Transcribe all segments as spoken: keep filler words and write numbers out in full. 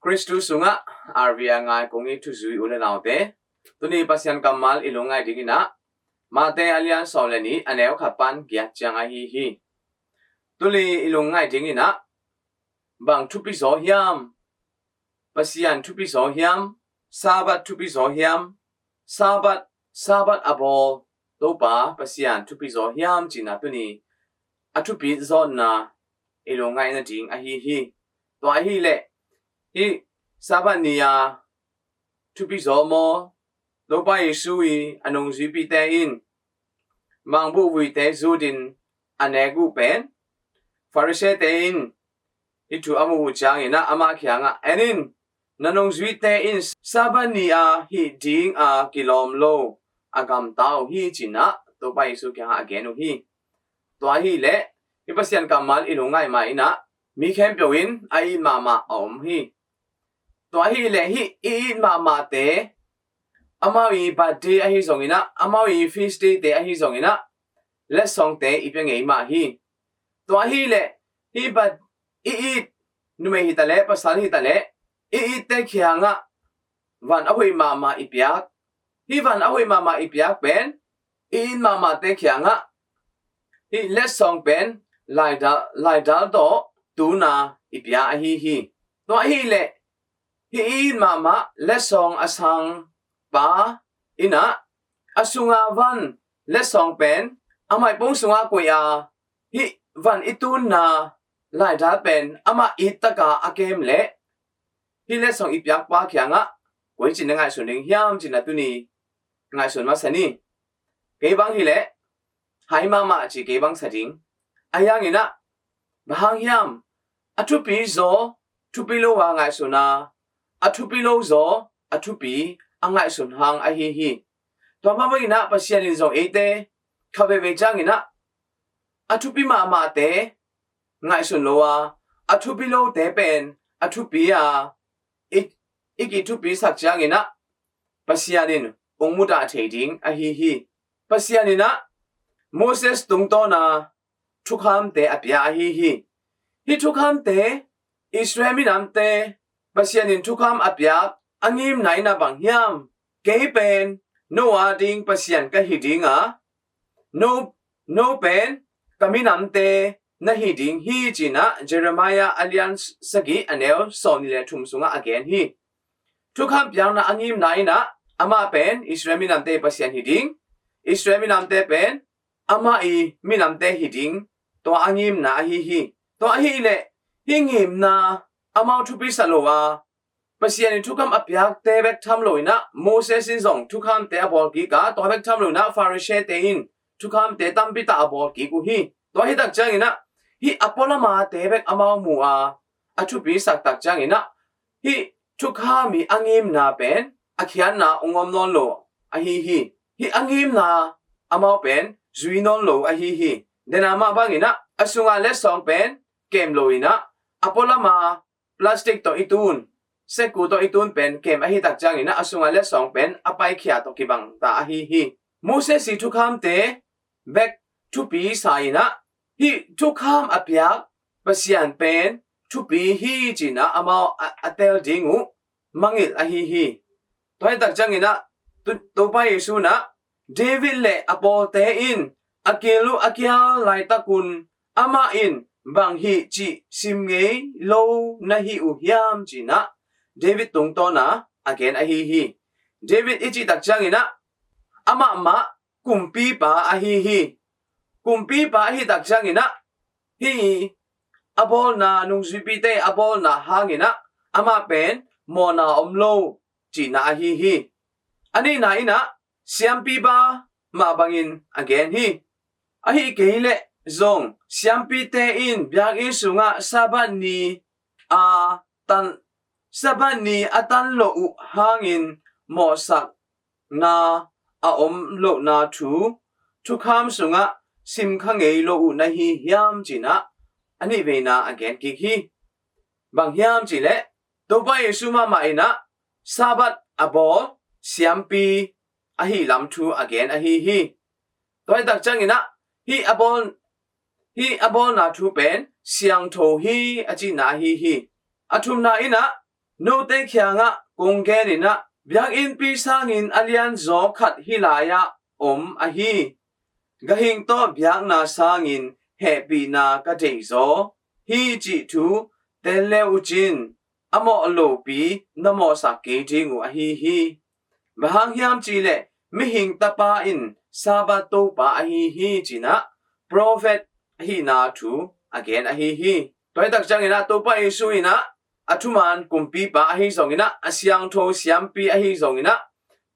Khristu sungah R V A ngai kong it thuzui u le naute, tuni Pasian kammal i lungngaih dingin ah Mate a lian sawm le nih, a neu khat pan giat ciang ahi hi. Tuni i lungngaih dingin ah bang thupi zaw hiam? Pasian thupi zaw hiam? Sabbath thupi zaw hiam? Sabbath, Sabbath a bawl Topa Pasian thupi zaw hiam cihna tuni a thupi zawhna i lungngaih nading ahi hi. Tua ahih leh hih Sabbath ni a thupi zaw maw? Topa Jesu i a nungzuipite in mangbuhvuite zutin a nek uh pen Farisee-te in hih thu a muh uh ciangin ah amah kiangah, "En in, na nungzuite in Sabbath ni a hih ding a kilawm lo a gamta uh hi," ci-in ah Topa Jesu kiangah a gen uh hi. Tua ahih leh hih Pasian kammal i lungngaih ma-in ah mi khempeuh in a it mahmah a om hi. Tua ahih leh hih i it mahmahte, amau i birthday ahi zongin ah, amau i feast day-te ahi zongin ah, letsongte i pia ngei mah hi. Tua ahih leh hih birth-, i it, numei hi ta leh, pasal hi ta leh, i itte kiangah van a hoih mahmah i piak. Hih van a hoih mahmah i piak pen i it mahmahte kiangah hih letsong pen laidal, laidal tawh tuna i pia ahi hi. Tua ahih leh hih i it mahmah letsong a sang pa in ah a sunga van letsong pen a maipung sungah koih a, hih van i tunna laidal pen amah it taka a kem leh hih letsong i piakpa kiangah koici-in na ngaihsun ding hiam cihna tuni ngaihsun masa ni. Kei bang hi leh hai mahmah ci kei bang sa ding. Ahi hangin ah bang hang hiam? A thupi zaw thupi lo a ngaihsun a, a thupi lo zaw a thupi a ngaihsun hang ahi hi. Tua mah bangin ah Pasian in zong eite khat veivei ciangin ah a thupi mahmahte ngaihsun lo a, a thupi lote pen a thupi a, i, i kithupisak ciangin ah Pasian in hong mudah thei ding ahi hi. Pasian in ah Moses tungtawn a thukhamte a pia ahi hi. Hih thukhamte Israel minamte Pasian in thukham a piak a ngimna in ah bang hiam? Kei pen no a ding Pasian ka hi ding a, no, no pen ka minamte na hi ding hi, ci-in ah Jeremiah a lian sagih a neu sawmnih le thum sungah a gen hi. Thukham piakna a ngimna in ah amah pen Israel minamte Pasian hi ding, Israel minamte pen amah i minamte hi ding, tua a ngimna ahi hi. Tua ahih leh hih ngimna amau thupi sa lo a, Pasian in thukham a piakte bek tham lo in ah Moses in zong thukhamte a bawl kik a, tua bek tham lo in ah Farisee-te in thukhamte tampi tak a bawl kik uh hi. Tua hi tak ciangin ah hih a pualamate bek amau mu a, a thupisak tak ciangin ah hih thukham i a ngimna pen a khiatna hong om nawn lo ahi hi. Hih a ngimna amau pen zui nawn lo ahi hi. Dena mah bangin ah a sunga letsong pen kem lo in ah a pualama plastic tawh i tun, seku tawh i tun pen kem ahi tak ciangin ah a sunga letsong pen a paikhia tawh kibang ta ahi hi. Moses i thukhamte bek thupi sa in ah hih thukham a piak Pasian pen thupi hi, ci-in ah amau a, a tel ding uh mangngilh ahi hi. Tua hi tak ciangin ah tu, Topa Jesu in ah David le a pawlte in a kil uh a kial laitak un amah in bang hih cih sim ngei lo na hi uh hiam, ci-in ah David tungtawn a a gen ahi hi. David i cih tak ciangin ah amah mah kumpipa ahi hi. Kumpipa ahi tak ciangin ah hih a bawlna, nungzuipite a bawlna hangin ah amah pen mawhna om lo cihna ahi hi. A nihna in ah siampipa mah bangin a gen hi. Ahih kei leh zong siampite in biakinn sungah Sabbath ni a tan, Sabbath ni a tan loh uh hangin mawhsakna a om lohna thu thukham sungah sim kha ngei lo uh na hi hiam, ci-in ah a nihveina a gen kik hi. Bang hiam cih leh Topa Jesu mahmah in ah Sabbath a bawl siampi ahih lam thu a gen ahi hi. Tua hi tak ciangin ah hih a bawl, hih a bawlna thu pen siangtho hi a cihna ahi hi. A thumna in ah Note kiangah kong genin ah, biakinnpi sangin a lianzaw khat hih lai-ah om ahi. Gahing tawh biakna sangin hehpihna ka deihzaw hi cih thu tel le uh cin, a mawh lopi na mawhsak kei ding uh ahi hi. Bang hang hiam cihleh, mihing Tapa in Sabbath Topa ahi hi, ci-in ah profet ahihna thu a gen ahi hi. Tua hi tak ciangin ah Topa Jesu in ah a thuman kumpipa ahi zongin ah, a siangtho siampi ahi zongin ah,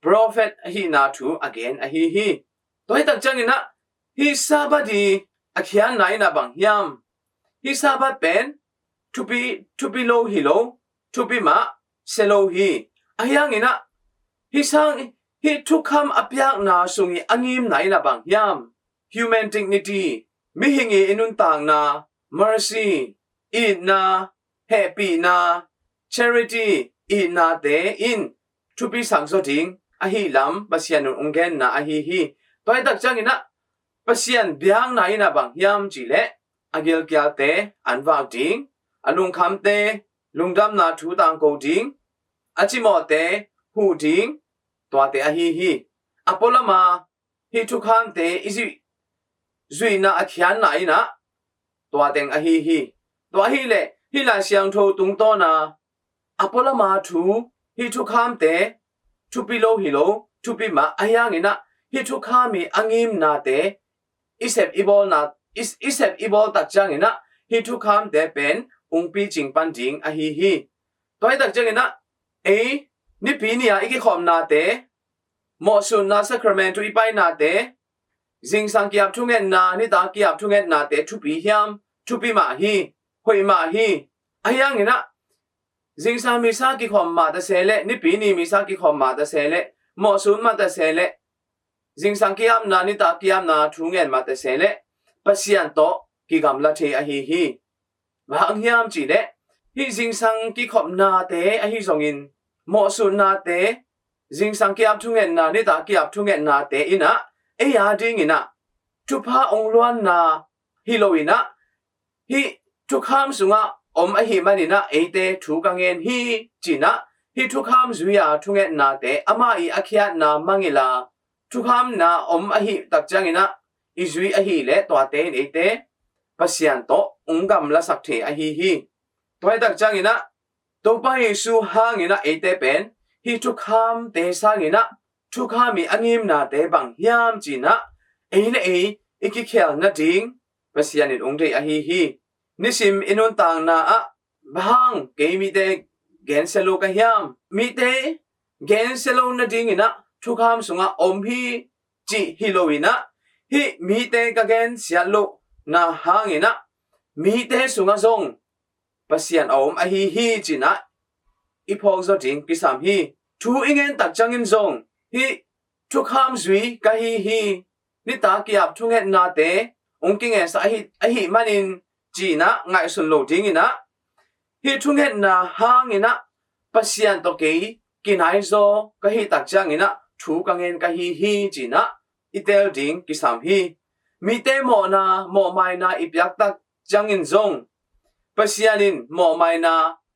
profet ahihna thu a gen ahi hi. Tua hi tak ciangin ah hih Sabbath i a khiatna in ah bang hiam? Hih Sabbath pen thupi, thupi lo hi lo, thupi mah sia lo hi. Ahi hangin ah hih sang, hih thukham a piakna sung i a ngimna in ah bang hiam? Human dignity, mihing i i nuntakna, mercy, itna, hehpihna, charity, itnate in thupisak zaw ding ahi lam Pasian in hong genna ahi hi. Tua hi tak ciangin ah Pasian biakna in ah bang hiam cihleh, a gilkialte an vak ding, a lungkhamte lungdamna thu tangko ding, a cimawhte huh ding, tuate ahi hi. A pualama hih thukhamte i zuih, zuihna a khiatna in ah tua teng ahi hi. Tua ahileh hih Lai Siangtho tungtawn a a pualama thu, hih thukhamte thupi lo hi lo, thupi mah, ahi hangin ah hih thukham i a ngimnate i sep i bawlna, i, i sep i bawl tak ciangin ah hih thukhamte pen hong picing pan ding ahi hi. Tua hi tak ciangin ah ei Nipi ni a i kikhopnate, mawhsutna sacrament thu i painate, zingsang ki-ap thungetna, nitak ki-ap thungetnate thupi hiam? Thupi mah hi, hoih mah hi. Ahi hangin ah zingsang misa kikhop mah ta se leh, Nipi ni misa kikhop mah ta se leh, mawhsut mah ta se leh, zingsang ki-apna, nitak ki-apna thunget mah ta se leh, Pasian tawh kigamla thei ahi hi. Bang hang hiam cihleh, hih zingsang kikhopnate ahi zongin, mawhsutnate, zingsang ki-ap thungetna, nitak ki-ap thungetnate in ah ei a dingin ah thupha hong luanna hi lo in ah, hih thukham sungah om ahih manin ah eite thu ka ngen hi, ci-in ah hih thukham zui a thungetnate amah i a khiatna mangngilh a, thukhamna om ahih tak ciangin ah i zui ahileh, tuate in eite Pasian tawh hong gamlasak thei ahi hi. Tua hi tak ciangin ah Topa Jesu hangin ah eite pen hih thukhamte sangin ah thukham i a ngimnate bang hiam ci-in ah ei le ei i kikhial nading Pasian in hong deih ahi hi. Nisim i nuntakna ah bang hang kei mite gensia lo ka hiam? Mite gensia lo nadingin ah thukham sungah om hi, cih hi lo in ah, hih mite ka gensiat lohna hangin ah mite sungah zong Pasian a om ahi hi, ci-in ah i phawk zaw ding kisam hi. Thu i ngen tak ciangin zong hih thukham zui ka hi hi, nitak ki-ap thungetnate hong kingensak ahi, ahih manin, ci-in ah ngaihsun lo dingin ah, hih thungetna hangin ah Pasian tawh kei kinaizaw ka hih tak ciangin ah thu ka ngen ka hi hi, ci-in ah i teel ding kisam hi. Mite mawhna, mawhmaina i piak tak ciangin zong Pasian in mawhmaina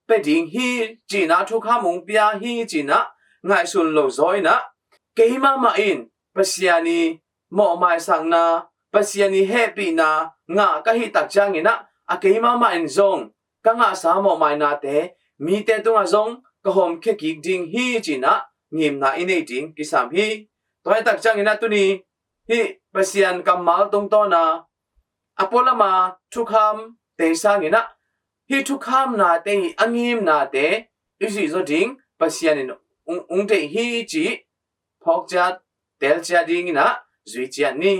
pia ding hi, ci-in ah thukham hong pia hi, ci-in ah ngaihsun lo zaw in ah, kei mahmah in Pasian i mawhmaisakna, Pasian i hehpihna ngah ka hih tak ciangin ah, a kei mahmah in zong ka ngahsa mawhmainate mite tungah zong ka hawmkhia kik ding hi, ci-in ah ngimna i nei ding kisam hi. Tua hi tak ciangin ah tuni hih Pasian kammal tungtawn a a pualama thukhamte sangin ah hih thukhamnate i a ngimnate i zuih zaw ding Pasian in hong, hong deih hi, cih phawk ciat, teel ciat dingin ah zui ciat ni.